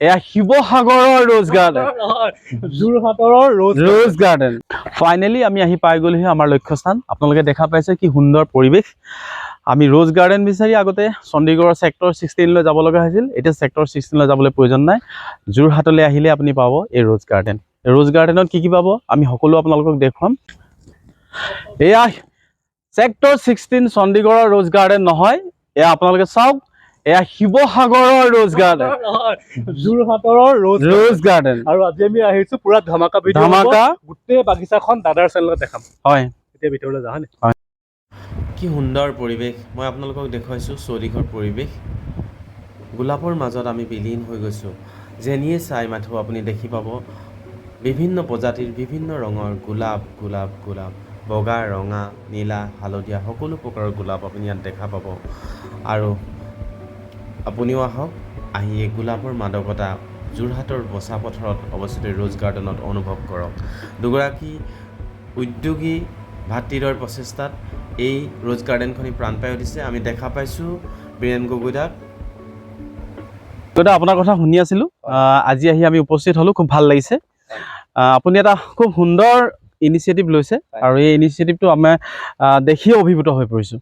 এয়া শিৱসাগৰৰ rose garden. যোৰহাটৰ ৰ'জ। Rose garden. Finally আমি আহি পাই গ'লোহি আমাৰ লক্ষ্যস্থান। আপোনালোকে দেখা পাইছে কি সুন্দৰ পৰিৱেশ। আমি ৰ'জ গাৰ্ডেন বিচাৰি আগতে চণ্ডীগড়ৰ ছেক্টৰ 16লৈ যাব লগা হৈছিল। এতিয়া ছেক্টৰ 16লৈ যাবলৈ প্ৰয়োজন নাই। যোৰহাটলৈ আহিলে আপুনি পাব এই ৰ'জ গাৰ্ডেন। ৰ'জ গাৰ্ডেনত কি কি পাব, আমি সকলো আপোনালোকক দেখুৱাম। এয়া ছেক্টৰ 16 চণ্ডীগড়ৰ ৰ'জ গাৰ্ডেন নহয়। এয়া আপোনালোকে চাওক, এয়া শিৱসাগৰৰ ৰ'জ গাৰ্ডেন। যোৰহাটৰ ৰ'জ। Rose garden. আৰু আজি আমি আহিছো, পুৰা ধামাকা ভিডিঅ' হ'ব। ধামাকা। গোটেই বাগিচাখন দাদাৰ চেনেলত দেখাম। এতিয়া ভিতৰলৈ যাওঁ, হয়? কি সুন্দৰ পৰিৱেশ! মই আপোনালোকক দেখুৱাইছোঁ চৌদিশৰ পৰিৱেশ। গোলাপৰ মাজত আমি বিলীন হৈ গৈছোঁ। যেনিয়ে চাই মাথো আপুনি দেখি পাব বিভিন্ন প্ৰজাতিৰ, বিভিন্ন ৰঙৰ গোলাপ, গোলাপ, গোলাপ। বগা, ৰঙা, নীলা, হালধীয়া, সকলো প্ৰকাৰৰ গোলাপ আপুনি ইয়াত দেখা পাব। আৰু আপুনিও আহক, আহি এই গোলাপৰ মাদকতা যোৰহাটৰ বচা পথাৰত অৱস্থিত ৰ'জ গাৰ্ডেনত অনুভৱ কৰক। দুগৰাকী উদ্যোগী ভাতৃদ্বয়ৰ প্ৰচেষ্টাত এই ৰ'জ গাৰ্ডেনখনি প্ৰাণ পাই উঠিছে। আমি দেখা পাইছোঁ বীৰেণ গগৈদাক। দাদা, আপোনাৰ কথা শুনি আছিলোঁ। আজি আহি আমি উপস্থিত হ'লোঁ, খুব ভাল লাগিছে। আপুনি এটা খুব সুন্দৰ ইনিচিয়েটিভ লৈছে আৰু এই ইনিচিয়েটিভটো আমি দেখিয়ে অভিভূত হৈ পৰিছোঁ।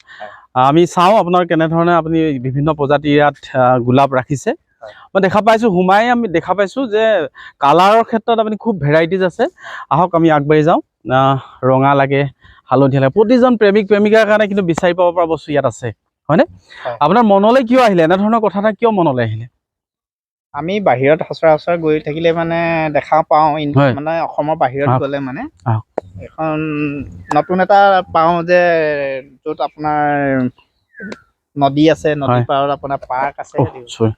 আমি চাওঁ আপোনাৰ কেনেধৰণে আপুনি বিভিন্ন প্ৰজাতিৰ ইয়াত গোলাপ ৰাখিছে। মই দেখা পাইছোঁ, সোমাই আমি দেখা পাইছোঁ যে কালাৰৰ ক্ষেত্ৰত আপুনি খুব ভেৰাইটিজ আছে। আহক, আমি আগবাঢ়ি যাওঁ। ৰঙা লাগে, হালধীয়া লাগে, প্ৰতিজন প্ৰেমিক প্ৰেমিকাৰ কাৰণে কিন্তু বিচাৰি পাব পৰা বস্তু ইয়াত আছে, হয়নে? হয়। আপোনাৰ মনলৈ কিয় আহিলে, এনেধৰণৰ কথা এটা কিয় মনলৈ আহিলে? আমি বাহিৰত সচৰাচৰ গৈ থাকিলে মানে দেখা পাওঁ মানে অসমৰ বাহিৰত গ'লে মানে এখন নতুন এটা পাওঁ যে য'ত আপোনাৰ নদী আছে, নদী পাৰত আপোনাৰ পাৰ্ক আছে। অহ, sorry।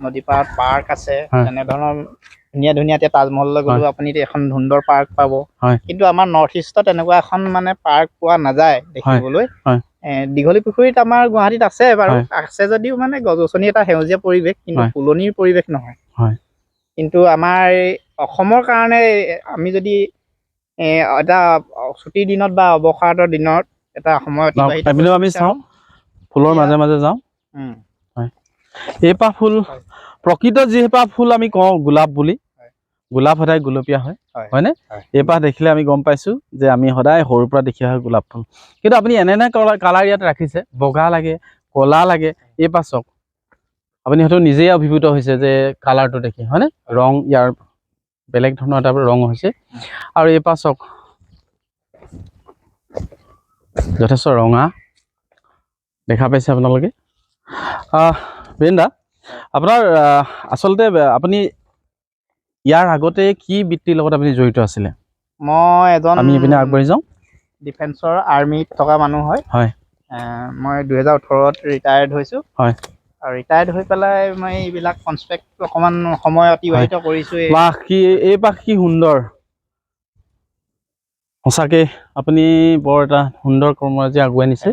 নদী পাৰত পাৰ্ক আছে। তেনেধৰণৰ ধুনীয়া ধুনীয়া। এতিয়া তাজমহললৈ গ'লেও আপুনি এতিয়া এখন সুন্দৰ পাৰ্ক পাব। কিন্তু আমাৰ নৰ্থ ইষ্টত তেনেকুৱা এখন মানে পাৰ্ক পোৱা নাযায় দেখিবলৈ। দীঘলী পুখুৰীত আমাৰ গুৱাহাটীত আছে বাৰু। আছে যদিও মানে গছ গছনি, এটা সেউজীয়া পৰিৱেশ, কিন্তু ফুলনিৰ পৰিৱেশ নহয়। কিন্তু আমাৰ এই অসমৰ কাৰণে আমি যদি এটা ছুটিৰ দিনত বা অৱসৰৰ দিনত এটা সময় অতিবাহিত এইপিনেও কৰিব আমি বিচাৰোঁ। চাওঁ, ফুলৰ মাজে মাজে যাওঁ। এইপাহ ফুল প্ৰকৃত যিপাহ ফুল আমি কওঁ গোলাপ বুলি। গোলাপ সদায় গুলপীয়া হয়, হয়নে? হয়। এইপাহ দেখিলে আমি গম পাইছো যে আমি সদায় সৰুৰ পৰা দেখি অহা গোলাপ ফুল। কিন্তু আপুনি এনে এনে কালাৰ ইয়াত ৰাখিছে, বগা লাগে, ক'লা লাগে। এইপাহ চাওক, আপুনি হয়তো নিজেই অভিভূত হৈছে যে কালাৰটো দেখি, হয়নে? ৰং ইয়াৰ বেলেগ ধৰণৰ এটা ৰং হৈছে। আৰু এইপাহ চাওক, যথেষ্ট ৰঙা দেখা পাইছে আপোনালোকে। বীৰেন্দা, আপোনাৰ আচলতে আপুনি ইয়াৰ আগতে কি বৃত্তিৰ লগত আপুনি জড়িত আছিলে? মই এজন আমি এইপিনে আগবাঢ়ি যাওঁ। ডিফেন্সৰ আৰ্মিত থকা মানুহ হয়। মই 2018ত ৰিটায়াৰ্ড হৈছোঁ। আৰু ৰিটায়াৰ্ড হৈ পেলাই মই এইবিলাক কনষ্ট্ৰাক্ট অকণমান সময় অতিবাহিত কৰিছোঁ। বাহ, কি এই পাহ, কি সুন্দৰ! সঁচাকে আপুনি বৰ এটা সুন্দৰ কৰ্মৰাজি আগুৱাই নিছে।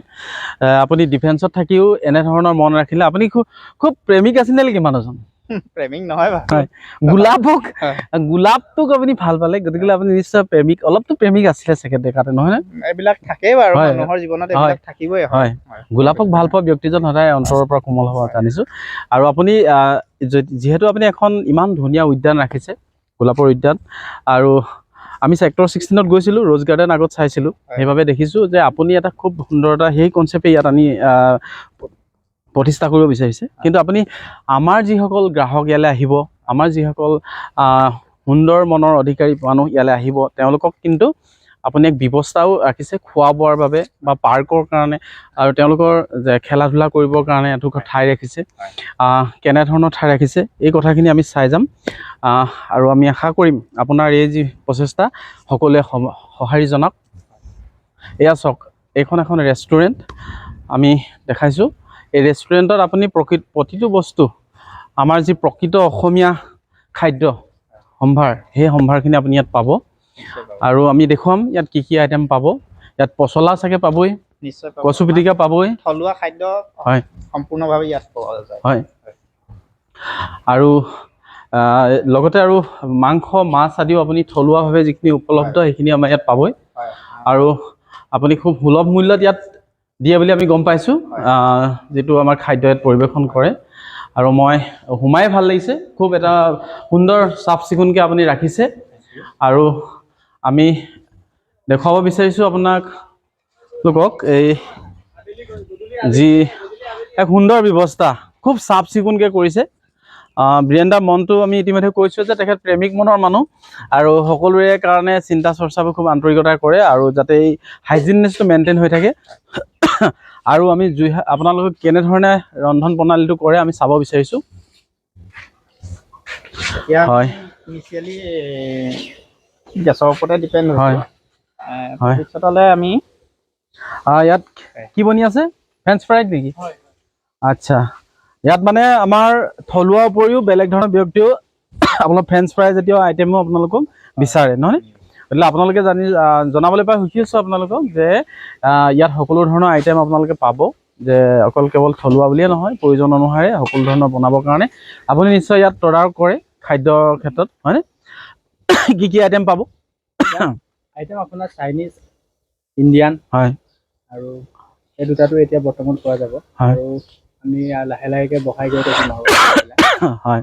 আপুনি ডিফেন্সত থাকিও এনেধৰণৰ মন ৰাখিলে। আপুনি খুব খুব প্ৰেমিক আছিলে নেকি মানুহজন? প্ৰেমিক নহয় বাৰু। গোলাপক, গোলাপটোক আপুনি ভাল পালে, গতিকে আপুনি নিশ্চয় প্ৰেমিক, অলপতো প্ৰেমিক আছিলে চাগে ডেকাতে, নহয়নে? এইবিলাক থাকেই বাৰু। মানুহৰ জীৱনত এইবিলাক থাকিবই। গোলাপক ভাল পোৱা ব্যক্তিজন সদায় অন্তৰৰ পৰা কোমল হ'ব জানিছোঁ। আৰু আপুনি যিহেতু আপুনি এখন ইমান ধুনীয়া উদ্যান ৰাখিছে, গোলাপৰ উদ্যান, আৰু আমি ছেক্টৰ 16ত গৈছিলোঁ, ৰ'জ গাৰ্ডেন আগত চাইছিলোঁ। সেইবাবে দেখিছোঁ যে আপুনি এটা খুব সুন্দৰ এটা সেই কনচেপ্টে ইয়াত আনি প্ৰতিষ্ঠা কৰিব বিচাৰিছে। কিন্তু আপুনি আমাৰ যিসকল গ্ৰাহক ইয়ালৈ আহিব, আমাৰ যিসকল সুন্দৰ মনৰ অধিকাৰী মানুহ ইয়ালৈ আহিব, তেওঁলোকক কিন্তু আপুনি এক ব্যৱস্থাও ৰাখিছে খোৱা বোৱাৰ বাবে বা পাৰ্কৰ কাৰণে আৰু তেওঁলোকৰ যে খেলা ধূলা কৰিবৰ কাৰণে এটুকুৰা ঠাই ৰাখিছে। কেনেধৰণৰ ঠাই ৰাখিছে, এই কথাখিনি আমি চাই যাম। আৰু আমি আশা কৰিম আপোনাৰ এই যি প্ৰচেষ্টা, সকলোৱে সঁহাৰি জনাওক। এয়া চাওক, এইখন এখন ৰেষ্টুৰেণ্ট আমি দেখাইছোঁ। এই ৰেষ্টুৰেণ্টত আপুনি প্ৰতিটো বস্তু, আমাৰ যি প্ৰকৃত অসমীয়া খাদ্য সম্ভাৰ, সেই সম্ভাৰখিনি আপুনি ইয়াত পাব। নিশ্চয় পাব। আৰু আমি দেখুৱাম ইয়াত কি কি আইটেম পাব। ইয়াত পচলা চাগে পাবই। নিশ্চয় পাব। কচু পিটিকা পাবই। থলুৱা খাদ্য সম্পূৰ্ণভাৱে ইয়াত পোৱা যায়। হয়, আৰু লগতে আৰু মাংস, মাছ আদিও আপুনি থলুৱাভাৱে যিখিনি উপলব্ধ, সেইখিনি আমাৰ ইয়াত পাবই। আৰু আপুনি খুব সুলভ মূল্যত ইয়াত দিয়ে বুলি আমি গম পাইছোঁ, যিটো আমাৰ খাদ্য ইয়াত পৰিৱেশন কৰে। আৰু মই সোমাই ভাল লাগিছে, খুব এটা সুন্দৰ চাফ চিকুণকৈ আপুনি ৰাখিছে। আৰু আমি দেখুৱাব বিচাৰিছোঁ আপোনাক লোকক এই যি এক সুন্দৰ ব্যৱস্থা, খুব চাফ চিকুণকৈ কৰিছে। বীৰেন্দ্ৰ মনটো আমি ইতিমধ্যে কৈছোঁ যে তেখেত প্ৰেমিক মনৰ মানুহ আৰু সকলোৰে কাৰণে চিন্তা চৰ্চাবোৰ খুব আন্তৰিকতা কৰে আৰু যাতে এই হাইজিননেছটো মেইনটেইন হৈ থাকে। আৰু আমি জুই আপোনালোকে কেনেধৰণে ৰন্ধন প্ৰণালীটো কৰে আমি চাব বিচাৰিছোঁ। এতিয়া হয়। ইনিচিয়েলি গেছৰ ওপৰতে ডিপেণ্ড হয়। হয়। ভৱিষ্যতলৈ আমি ইয়াত কি বনি আছে? ফ্ৰেঞ্চ ফ্ৰাইড নেকি? আচ্ছা, ইয়াত মানে আমাৰ থলুৱা উপৰিও বেলেগ ধৰণৰ ব্যক্তিও আপোনালোক ফ্ৰেঞ্চ ফ্ৰাই জাতীয় আইটেমো আপোনালোকক বিচাৰে নহয়? গতিকে আপোনালোকে জনাবলৈ পাই সুখী আছোঁ আপোনালোকক যে ইয়াত সকলো ধৰণৰ আইটেম আপোনালোকে পাব, যে অকল কেৱল থলুৱা বুলিয়ে নহয়, প্ৰয়োজন অনুসাৰে সকলো ধৰণৰ বনাবৰ কাৰণে আপুনি নিশ্চয় ইয়াত তদাৰক কৰে খাদ্যৰ ক্ষেত্ৰত, হয়নে? কি কি আইটেম পাব? আইটেম আপোনাৰ চাইনিজ, ইণ্ডিয়ান হয়। আৰু এই দুটাটো এতিয়া বৰ্তমান পোৱা যাব। হয়। আৰু আমি লাহে লাহেকে বঢ়াই গৈ থাকিম আৰু। হয়,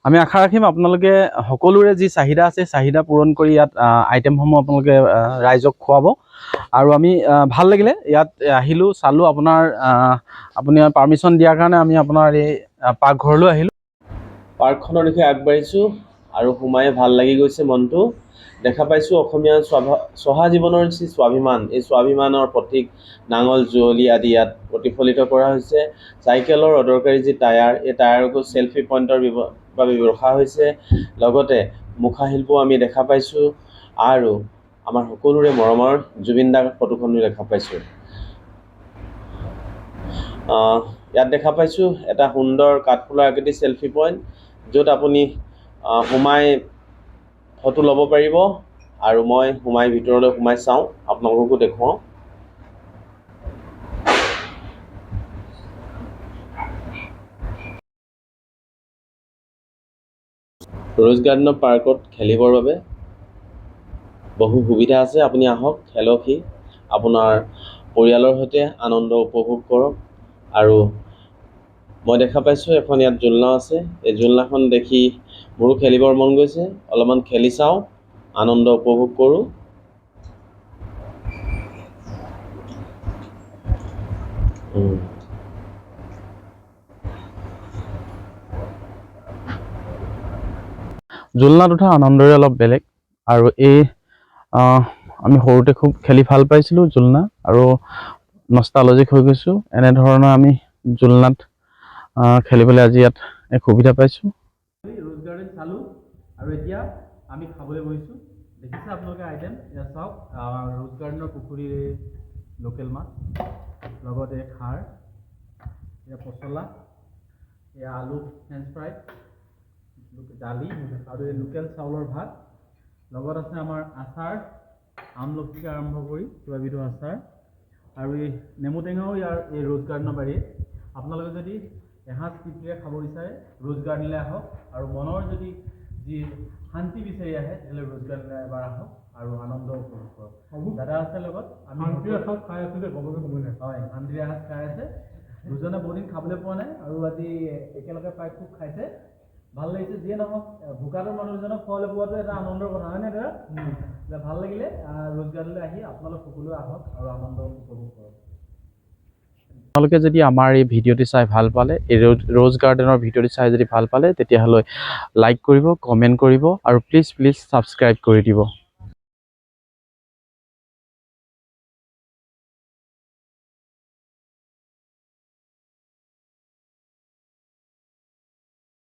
আমি আশা ৰাখিম আপোনালোকে সকলোৰে যি চাহিদা আছে চাহিদা পূৰণ কৰি ইয়াত আইটেমসমূহ আপোনালোকে ৰাইজক খুৱাব। আৰু আমি ভাল লাগিলে ইয়াত আহিলোঁ, চালোঁ, আপোনাৰ আপুনি পাৰ্মিশ্যন দিয়াৰ কাৰণে আমি আপোনাৰ এই পাকঘৰলৈ আহিলোঁ। পাৰ্কখনৰ দিশে আগবাঢ়িছোঁ আৰু সোমাই ভাল লাগি গৈছে মনটো। দেখা পাইছোঁ অসমীয়া চহা জীৱনৰ যি স্বাভিমান, এই স্বাভিমানৰ প্ৰতীক নাঙল, যুঁৱলি আদি ইয়াত প্ৰতিফলিত কৰা হৈছে। চাইকেলৰ অদৰকাৰী যি টায়াৰ, এই টায়াৰকো চেলফি পইণ্টৰ বাবে ৰখা হৈছে। লগতে মুখাশিল্পও আমি দেখা পাইছোঁ আৰু আমাৰ সকলোৰে মৰমৰ জুবিন দাৰ ফটোখনো দেখা পাইছোঁ। ইয়াত দেখা পাইছোঁ এটা সুন্দৰ কাঠফুলাৰ আকৃতিৰ চেলফি পইণ্ট, য'ত আপুনি সোমাই ফটো ল'ব পাৰিব। আৰু মই সোমাই ভিতৰলৈ সোমাই চাওঁ, আপোনালোককো দেখুৱাওঁ। ৰ'জ গাৰ্ডেনৰ পাৰ্কত খেলিবৰ বাবে বহু সুবিধা আছে। আপুনি আহক, খেলকহি, আপোনাৰ পৰিয়ালৰ সৈতে আনন্দ উপভোগ কৰক। আৰু মই দেখা পাইছোঁ এখন ইয়াত জোলনা আছে। এই জোলনাখন দেখি মোৰো খেলিবৰ মন গৈছে, অলপমান খেলি চাওঁ, আনন্দ উপভোগ কৰোঁ। জোলনাত উঠা আনন্দৰে অলপ বেলেগ। আৰু এই আমি সৰুতে খুব খেলি ভাল পাইছিলোঁ জোলনা আৰু নষ্টালজিক হৈ গৈছোঁ। এনেধৰণৰ আমি জোলনাত খেলিবলৈ আজি ইয়াত এক সুবিধা পাইছোঁ। ৰ'জ গাৰ্ডেন চালোঁ আৰু এতিয়া আমি খাবলৈ বহিছোঁ। দেখিছে আপোনালোকে আইটেম, ইয়াত চাওক, ৰ'জ গাৰ্ডেনৰ পুখুৰীৰ লোকেল মাছ, লগতে খাৰ, এয়া পচলা, এয়া আলু ফ্ৰেঞ্চ ফ্ৰাই, দালি আৰু এই লোকেল চাউলৰ ভাত, লগত আছে আমাৰ আচাৰ, আমলখিকে আৰম্ভ কৰি কেইবাবিধো আচাৰ আৰু এই নেমু টেঙাও ইয়াৰ এই ৰ'জ গাৰ্ডেনৰ বাৰীত। আপোনালোকে যদি এসাঁজ তৃপ্তিৰে খাব বিচাৰে ৰ'জ গাৰ্ডেনলৈ আহক আৰু মনৰ যদি যি শান্তি বিচাৰি আহে তেতিয়াহ'লে ৰ'জ গাৰ্ডেনলৈ এবাৰ আহক আৰু আনন্দ উপভোগ কৰক। দাদা আছে লগত, আমি শান্তিৰ এসাঁজ খাই আছোঁ যে ক'বলৈ সময় নাই। হয়, শান্তিৰ এসাঁজ খাই আছে। দুজনে বহুত দিন খাবলৈ পোৱা নাই আৰু আজি একেলগে পাই খুব খাইছে, ভাল লাগিছে। যিয়ে নহওক, ভোকাতুৰ মানুহজনক খোৱালৈ পোৱাটো এটা আনন্দৰ কথা, হয়নে দাদা? ভাল লাগিলে ৰ'জ গাৰ্ডেনলৈ আহি। আপোনালোক সকলোৱে আহক আৰু আনন্দ উপভোগ কৰক। আপোনালোকে যদি আমাৰ এই ভিডিঅ'টি চাই ভাল পালে, এই ৰ'জ গাৰ্ডেনৰ ভিডিঅ'টি চাই যদি ভাল পালে, তেতিয়াহ'লে লাইক কৰিব, কমেণ্ট কৰিব আৰু প্লিজ প্লিজ ছাবস্ক্ৰাইব কৰি দিব।